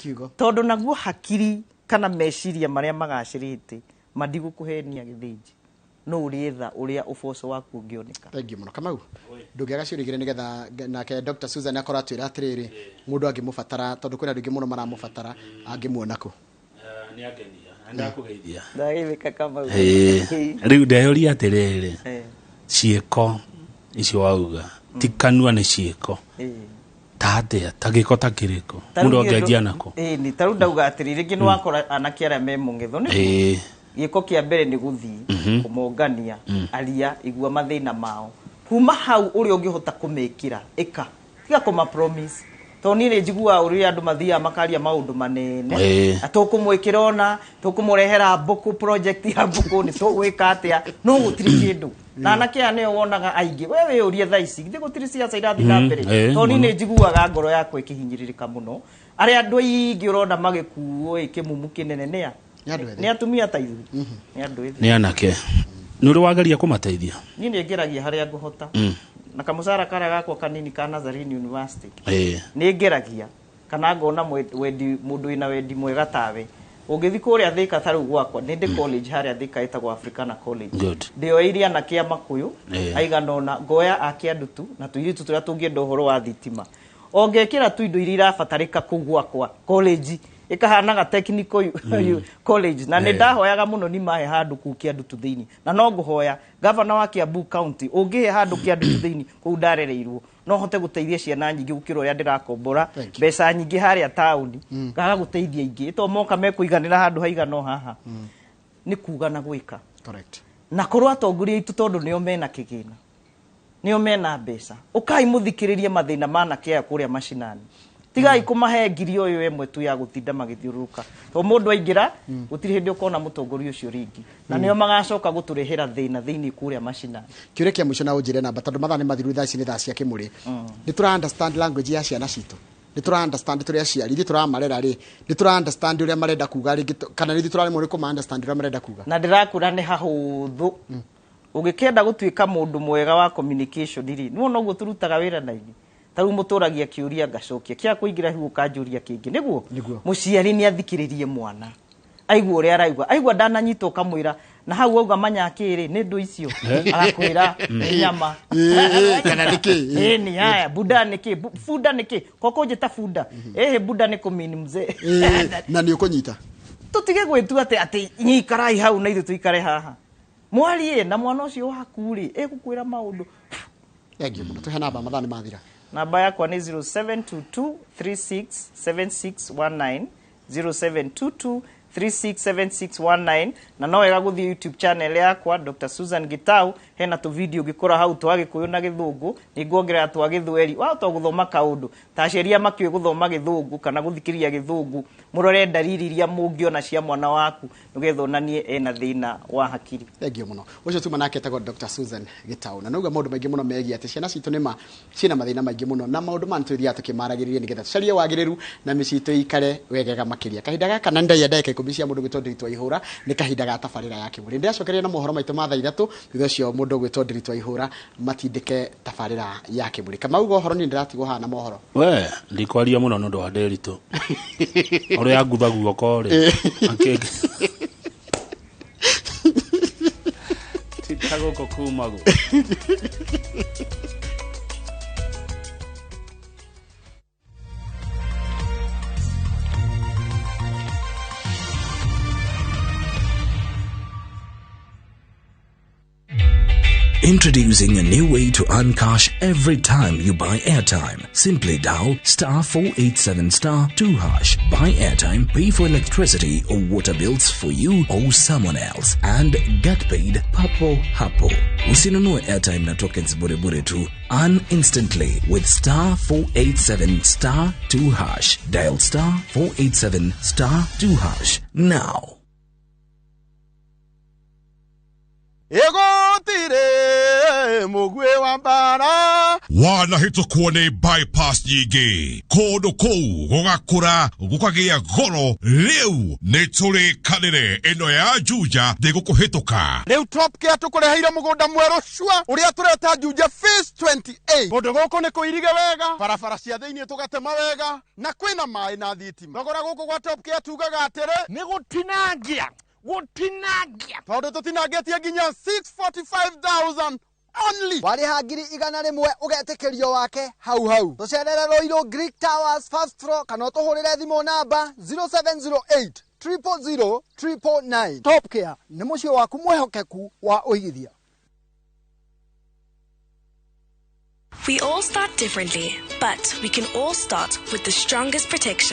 Kiugo. Tondũ naguo hakiri kana meciria marĩa magacĩrĩte mandigũkũhenia gĩthĩnji, no ũrĩetha ũrĩa ũboco waku ũngĩoneka. Thank you mũno, Kamau. Ndũngĩaga ciũria igĩrĩ nĩgetha nake Dr. Susan akorwo atwĩra atĩrĩrĩ, mũndũ angĩmũbatara, tondũ kwĩna andũ aingĩ mũno maramũbatara, angĩmuona kũ? Nĩ angenia na ndakũgeithia. Ndagĩthĩka, Kamau. Rĩu ndeyũria atĩrĩrĩ, ciĩko icio wauga ti kanua, nĩ ciĩko ta atĩa, ta gĩko ta kĩrĩkũ mũndũ angĩanjia nako? Ĩni, tarĩu ndauga atĩrĩ, rĩngĩ nĩ wakora anake arĩa me mũng'etho nĩ gĩko kĩa mbere nĩ gũthiĩ kũmongania, aria, igua mathĩna mao, kuma hau ũrĩa ũngĩhota kũmekĩra ĩka, tiga kũma promise, tondũ niĩ nĩ njiguaga ũrĩa andũ mathiaga makaria maũndũ manene, na tũkũmwĩkĩra ona tũkũmũrehera mbũkũ, project ya mbũkũ, nĩ tũgwĩka atĩa, no gũtirĩ kĩndũ. Na anake aya nĩo wonaga aingĩ, we wĩyũrie thaa ici githĩ gũtirĩ ciaca irathiĩ na mbere? Tondũ niĩ nĩ njiguaga ngoro yakwa ĩkĩhinyĩrĩrĩka mũno, arĩa andũ aingĩ ũrona magĩkuo ĩ kĩmumu kĩnene nĩa? Nĩ andũ ethĩ. Nĩ atumia ta ithuĩ, nĩ andũ ethĩ. Nĩ anake, nĩ ũrĩ wageria kũmateithia? Niĩ nĩ ngeragia harĩa ngũhota na kamũcara karĩa gakwa kanini ka Nazarene University. Nĩ ngeragia kana ngona wendi, mũndũ wĩna wendi mwega tawe ũngĩthi kũrĩa Thika, ta rĩu gwakwa nĩ ndĩ college harĩa Thika ĩtagwo Africana College. Ndĩoeirie anake a Makũyũ aigana ũna, ngoya a Kĩandutu na tũirĩtu tũrĩa tũngĩenda ũhoro wa thitima, o ngekĩra tu indo iria irabatarĩka kũu gwakwa college, ĩkahanaga technical college. Na nĩ ndahoyaga mũno nĩ mahe handũ kũu Kĩandutu thĩinĩ, na no ngũhoya gavana wa Kiambu County, ũngĩhe handũ Kĩandutu thĩinĩ kũu ndarereirwo, no hote gũteithia ciana nyingĩ gũkĩra ũrĩa ndĩrakombora Thank you. mbeca nyingĩ harĩa taũni, ngaga gũteithia ingĩ to moka mekũiganĩra handũ haigana o haha. Nĩ kuga na gwĩka. Na korwo atongoria aitũ, tondũ nĩo mena kĩgĩna, nĩo mena mbeca, ũkai mũthikĩrĩrie mathĩna ma anake aya kũrĩa macinani, tigai kũmahe ngiri ũyũ ĩmwe tu ya gũtinda magĩthiũrũrũka, tondũ mũndũ aingĩra gũtirĩ hĩndĩ ũkona mũtongoria ũcio rĩngĩ, na nĩo magacoka gũtũrehera thĩna thĩinĩ kũrĩa macinani. Kĩũria kĩa mũico, na ũnjĩre namba, tondũ mathaa nĩ mathiru, thaa ici nĩ thaa cia kĩmũrĩ. Nĩ tũra understand language ya ciana citũ? Nĩ tũra understand tũrĩ aciari, ithuĩ tũramarera rĩ, nĩ tũra understand ũrĩa marenda kuga rĩngĩ, kana nĩ ithuĩ tũraremwo nĩ kũma understand ũrĩa marenda kuga? Na ndĩrakwĩra nĩ hahũthũ, ũngĩkĩenda gũtuĩka mũndũ mwega wa communication rĩ, nĩwona ũguo tũrutaga wĩra na ithuĩ, ta rĩu mũtũragia kĩũria ngacokia, kĩa kũingĩra hiu ũkanjũria kĩngĩ, nĩguo. Nĩguo. Mũciari nĩ athikĩrĩrie mwana, aigua ũrĩa araigua, aigua ndananyitwo, ũkamwĩra na hau auga manya kĩrĩ nĩ ndũ icio, agakwĩra nĩ nyama. Ĩĩ, kana nĩ kĩ? Ĩĩ, ni haya buda nĩ kĩ? Bunda nĩ kĩ? Koko njĩta bunda ĩhĩ, bunda nĩ kũmini mzee. Ĩĩ, na nĩ ũkũnyita. Tũtige gwĩtua atĩ nyikarai hau na ithuĩ tũikare haha, mwarie na mwana ũcio waku rĩ, ĩgũkwĩra maũndũ. Thank you mũno. Tũhe namba, mathaa nĩ mathira. Namba yakwa nĩ 0722367619, 0722367619. Na no wega gũthiĩ YouTube channel yakwa, Dr. Susan Gitau, hena tũ video ngĩkora hau twa Gĩkũyũ na Gĩthũngũ, nĩ nguongerera twa Gĩthweri. Wahota gũthoma kaũndũ ta aciari arĩa makĩũĩ gũthoma Gĩthũngũ kana gũthikĩrĩria Gĩthũngũ, mũrore ndariri iria mũngĩona cia mwana waku nĩgetha onanie ena thĩna wa hakiri. Thank you mũno. Ũcio tuma nake etagwo Dr. Susan Gitau, na nauga maũndũ maingĩ mũno megiĩ atĩ ciana citũ nĩma ciĩna mathĩna maingĩ mũno, na maũndũ maya nĩtũthiaga tũkĩmaragĩrĩria nĩgetha tũcarie wagĩrĩru na mĩciĩ itũ ĩikare wegega makĩria. Kahinda gaka na ndaia ndagĩka 10 cia mũndũ gwĩtwo Ndiritu wa Ihũra, nĩ kahinda ga tabarĩra ya kĩmũrĩ. Ndĩracokeria na mohoro maitũ ma thaa 3, thutha ũcio mũndũ ũgwĩtwo Ndiritu wa Ihũra matindĩke tabarĩra ya kĩmũrĩ. Kamau, ũhoro niĩ ndĩratigwo haha na mohoro. We ndikwaria mũno nĩ ũndũ wa Ndĩritũ ũrĩa angutha guoko rĩ, tita gũkũ kumagwo. Introducing a new way to earn cash every time you buy airtime. Simply dial star 487 star 2 hash. Buy airtime, pay for electricity or water bills for you or someone else, and get paid papo hapo. Usinunue airtime na tokens bure bure tu. Earn instantly with star 487 star 2 hash. Dial star 487 star 2 hash now. Ĩgũtirĩ mũguĩ wa mbara. Wanahĩtũkwo nĩ bypass nyingĩ kũndũ kũu gũgakũra gũkagĩa goro. Rĩu nĩ tũrĩkanĩre ĩno ya Juja ndĩgũkũhĩtũka. Rĩu Top Care tũkũreheire mũgũnda mwerũ cua ũrĩa tũreta Juja Phase 28. Kũndũ gũkũ nĩ kũirige wega, barabara cia thĩinĩ tũgatema wega, na kwĩna maĩ na thitima. Thogora gũkũ gwa Top Care tugaga atĩrĩ nĩ gũtinangia gũtinangia, tondũ tũtinangĩtie nginya 645,000 only. Warĩha 100,000 ũgetĩkĩrio wake hau hau. Tũcerere Ruiru, Greek Towers, first floor, kana ũtũhũrĩre thimũ namba 0708 000 999. Top Care nĩ mũciĩ waku mwĩhokeku wa ũigithia. We all start differently, but we can all start with the strongest protection.